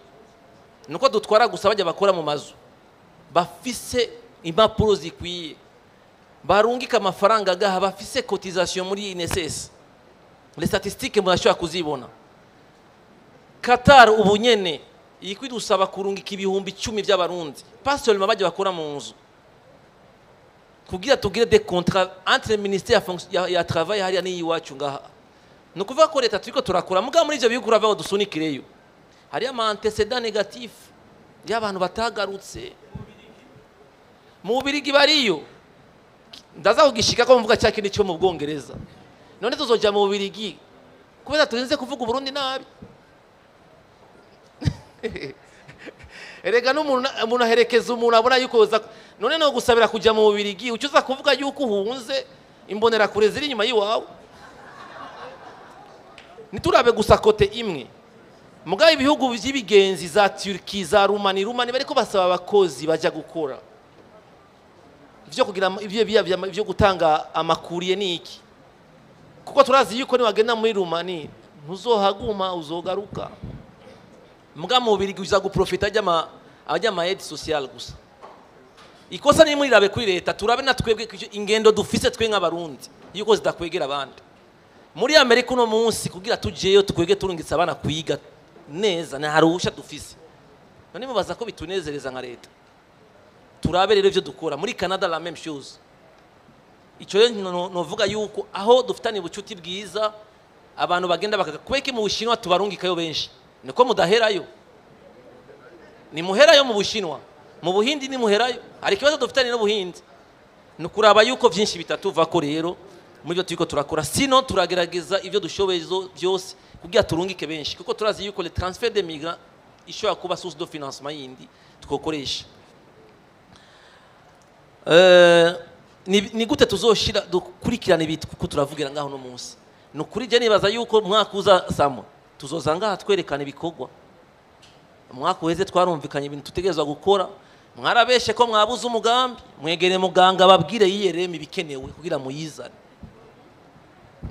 nuko dutwara gusa bajya bakora mu mazu, bafise impapuro zikwiye, barungika amafaranga gaha, bafise cotisation muri INSS. Les statistiques murashobora kuzibona. Qatar ubu nyene ikwidusaba kurungika 10,000 by'Abarundi, pas seulement bajya bakora mu nzu, kugira tugire des contrats entre ministère ya travail hariya n'iyiwacu ngaha. Ni ukuvuga ko leta turiko turakora, mugabo muri ivyo bihugu urava ngo dusunikireyo, hariyo ama antécédents négatifs y'abantu batagarutse. Mu Bubirigi bariyo, ndaza kugishika ko mvuga cya kindi cyo mu Bwongereza. None tuzoja mu Bubirigi kubera turinze kuvuga Uburundi nabi? Erega n'umuntu, umuntu aherekeza umuntu abona yuko none no gusabira kujya mu Bubirigi ucuza kuvuga yuko uhunze imbonera kure ziri inyuma yiwawe. Niturabe gusa côté imwe. Mugabo ibihugu by'ibigenzi za Turquie, za Rumani bariko basaba abakozi bajya gukora ivyo kugira ivyo bya byo gutanga amakuriye niki, kuko turazi yuko niwagenda muri Rumani ntuzohaguma, uzogaruka. Mugabo mu Bubirigi uza guprofita ajya ama aide sociale gusa. Ikosa ni muri rabe kuri leta, turabe na twebwe ingendo dufise twe nk'Abarundi yuko zidakwegera abandi. Muri Amerika uno munsi kugira tujeyo twege turungitse abana kwiga neza, nta ruhusha dufise. None mubaza ko bitunezereza nka leta? Turabe rero ivyo dukora. Muri Canada la même chose. Ico rero novuga yuko aho dufitanye ubucuti bwiza, abantu bagenda bakakweke. Mu Bushinwa tubarungikayo benshi, niko mudaherayo, ni muherayo mu Bushinwa, mu Buhindi ni muherayo. Hari ikibazo dufitanye n'Ubuhindi, ni ukuraba yuko byinshi bitatuva ko rero muri byo turiko turakora. Sino turagerageza ibyo dushoboye byose kugira turungike benshi, kuko turazi yuko le transfert des migrants ishobora kuba source de financement yindi twokoresha. Ni gute tuzoshira dukurikirana ibi kuko turavugira ngaho no munsi? Ni ukuri je nibaza yuko umwaka uza samwe tuzoza ngaha twerekana ibikorwa. Umwaka uheze twarumvikanye ibintu tutegerezwa gukora. Mwarabeshe ko mwabuze umugambi, mwegere muganga babwire yiyereme ibikenewe kugira muyizane.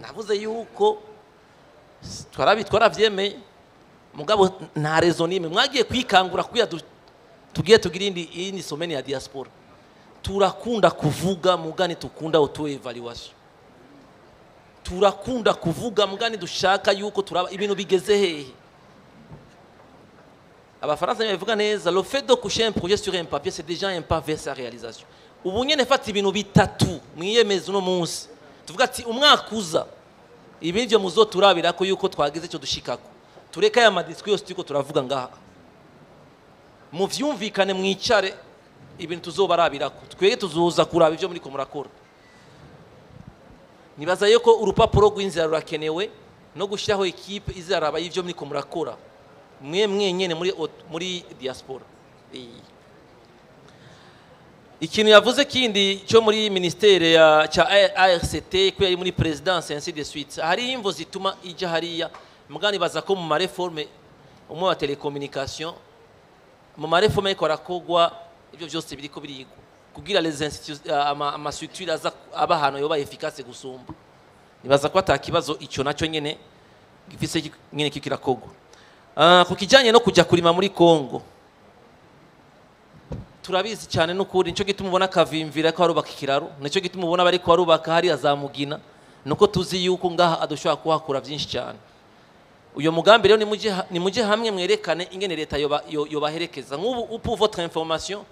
Navuze yuko twaravyemeye, mugabo nta raison nimwe mwagiye kwikangura kugira tugiye tugira indi semaine ya diaspora. Turakunda kuvuga mugani, tukunda auto évaluation. Turakunda kuvuga mugani dushaka yuko turaba ibintu bigeze hehe. Abafaransa babivuga neza: le fait de coucher un projet sur un papier, c'est déjà un pas vers sa réalisation. Ubu nyene fata ibintu bitatu mwiyemeze uno munsi, tuvuga ati umwaka uza ibi nivyo muzoturabira ko yuko twagize icyo dushikako. Tureke aya ma discours yose turiko turavuga ngaha, muvyumvikane, mwicare ibintu tuzobarabirako. Twege tuzoza kuraba ivyo muriko murakora. Nibaza yuko urupapuro rw'inzira rurakenewe no gushyiraho équipe izaraba y'ivyo muriko murakora mwe mwenyene muri diaspora. Ikintu yavuze kindi cyo muri ministère ya cya ARCT, ko yari muri présidence, ainsi de suite, hari imvo zituma ija hariya. Mugani baza ko mu ma réformes umwe wa télécommunication, mu ma réformes ariko arakogwa, ibyo byose biriko birigwa kugira les institutions, ama structure aza aba ahantu yoba efficace gusumba. Nibaza ko ata kibazo, ico nacyo nyene gifise nyene kikirakogwa. Ku kijanye no kujya kurima muri Congo, turabizi cyane n'ukuri. Nicyo gituma ubona Kavimvira ko arubaka ikiraro, nicyo gituma ubona bariko barubaka hariya za Mugina, nuko tuzi yuko ngaha adushobora kuhakura byinshi cyane. Uyo mugambi rero nimuje hamwe mwerekane ingene leta yobaherekeza. Nk'ubu, pour votre information,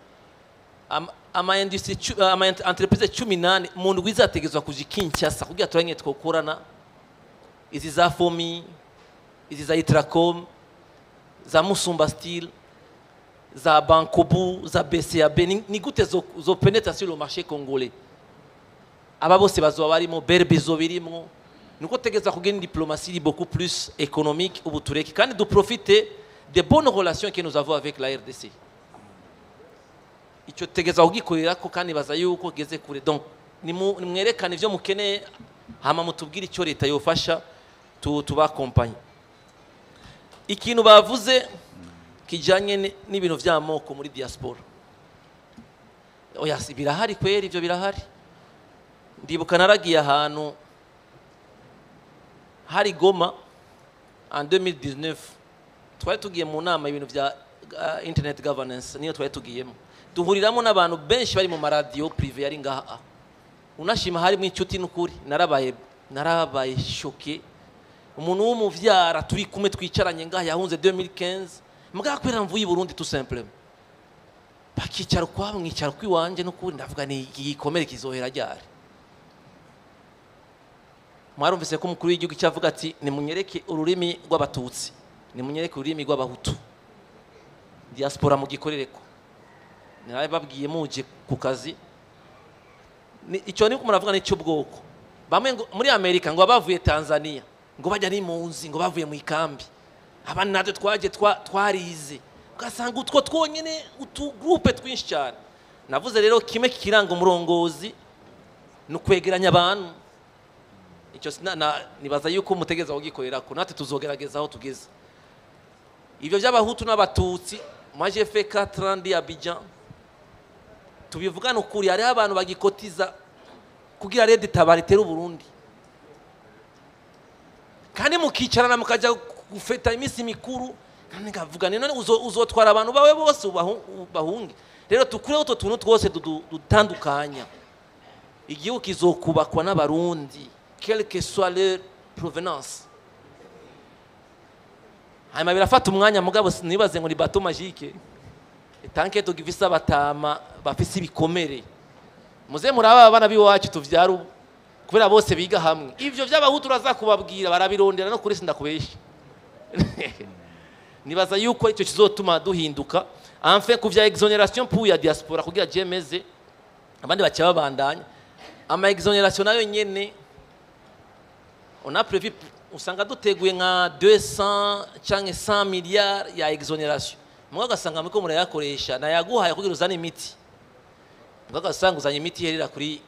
Ama industrie ama entreprise 18 mu ndwi izategezwa kuja i Kinshasa kugira turanye twokorana, izi za Fomi, izi za Itracom, za Musumba Steel, za Bankobu, za BCAB. Ni gute zo pénètre sur le marché congolais? Aba bose bazoba barimo, Berbezo birimo. Nuko tegeza kugira une diplomatie beaucoup plus économique ubu tureke kandi du profiter des bonnes relations que nous avons avec la RDC. Icyo tegeza kugikorera ko kandi baza yuko geze kure. Donc nimwerekane ivyo mukeneye, hama mutubwire icyo leta yofasha, tubakompanye. Ikintu bavuze kijanye n'ibintu vy'amoko muri diaspora, oya, si birahari kweri, ivyo birahari. Ndibuka naragiye ahantu hari Goma en 2019, twari tugiye mu nama ibintu vya internet governance, niyo twari tugiyemo, duhuriramo n'abantu benshi bari mu maradiyo privé yari ngaha. Unashima harimo inshuti, n'ukuri narabaye choqué. Umuntu w'umuvyara turi kumwe twicaranye ngaha yahunze 2015, mugabo kubera mvuye i Burundi, tout simplement bakicara ukwabo, mwicara kwiwanje. N'ukuri ndavuga ni igikomere kizohera ryari? Mwarumvise ko umukuru w'igihugu cyavuga ati: "Nimunyereke ururimi rw'Abatutsi, nimunyereke ururimi rw'Abahutu." Diaspora mugikorereko, narababwiye muje ku kazi. Icyo ni muravuga ni cy'ubwoko. Bamwe ngo muri Amerika ngo bavuye Tanzania, ngo bajya n'impunzi, ngo bavuye mu ikambi, abandi natwe twaje twarize, ugasanga utwo twonyine utugroupe twinshi cyane. Navuze rero kimwe kiranga umurongozi ni ukwegeranya abantu. Icyo nibaza yuko mutegeza kugikorera ko natwe tuzogerageza aho tugeze. Ibyo by'Abahutu n'Abatutsi, moi j'ai fait 4 ans di Abidjan, tubivugane ukuri, hariho abantu bagikotiza kugira RED Tabara itere Uburundi, kandi mukicarana mukajya gufeta iminsi mikuru. Kandi nkavuga ni none uzotwara abantu bawe bose ubahunge? Rero tukureho utwo tuntu twose dutandukanya. Igihugu kizokubakwa n'Abarundi, quelle que soit leur provenance. Hanyuma birafata umwanya, mugabo nibaze ngo ni bateau magique. Tant que tugifise abatama bafise ibikomere, muze muraba abana b'iwacu tuvyara ubu, kubera bose biga hamwe, ivyo vy'Abahutu uraza kubabwira barabirondera. No kuri sindakubesha, nibaza yuko icyo kizotuma duhinduka. Enfin, ku vya exonération pour ya diaspora, kugira jemeze abandi baca babandanya, ama exonération nayo nyene on a prévu, usanga duteguye nka 200 canke 100 milliards ya exonération, mugabo ugasanga muriko murayakoresha nayaguhaye kugira uzane imiti, mugabo ugasanga uzanye imiti iherera kuri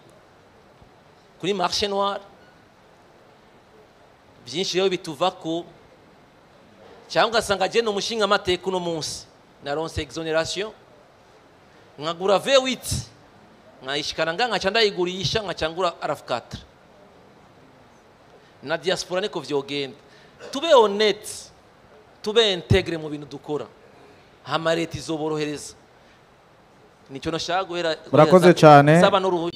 marché noir. Byinshi rero bituvako, cyangwa ugasanga je ni umushinga amateka, uno munsi naronse exonération, nkagura V8, nkayishikana nga nkaca ndayigurisha, nkaca ngura RAV4. Na diaspora niko vyogenda. Tube honnête, tube intègre mu bintu dukora, hama leta izoborohereza. Nicyo nashaka guhera.
Murakoze cyane.
Saba n'uruhu.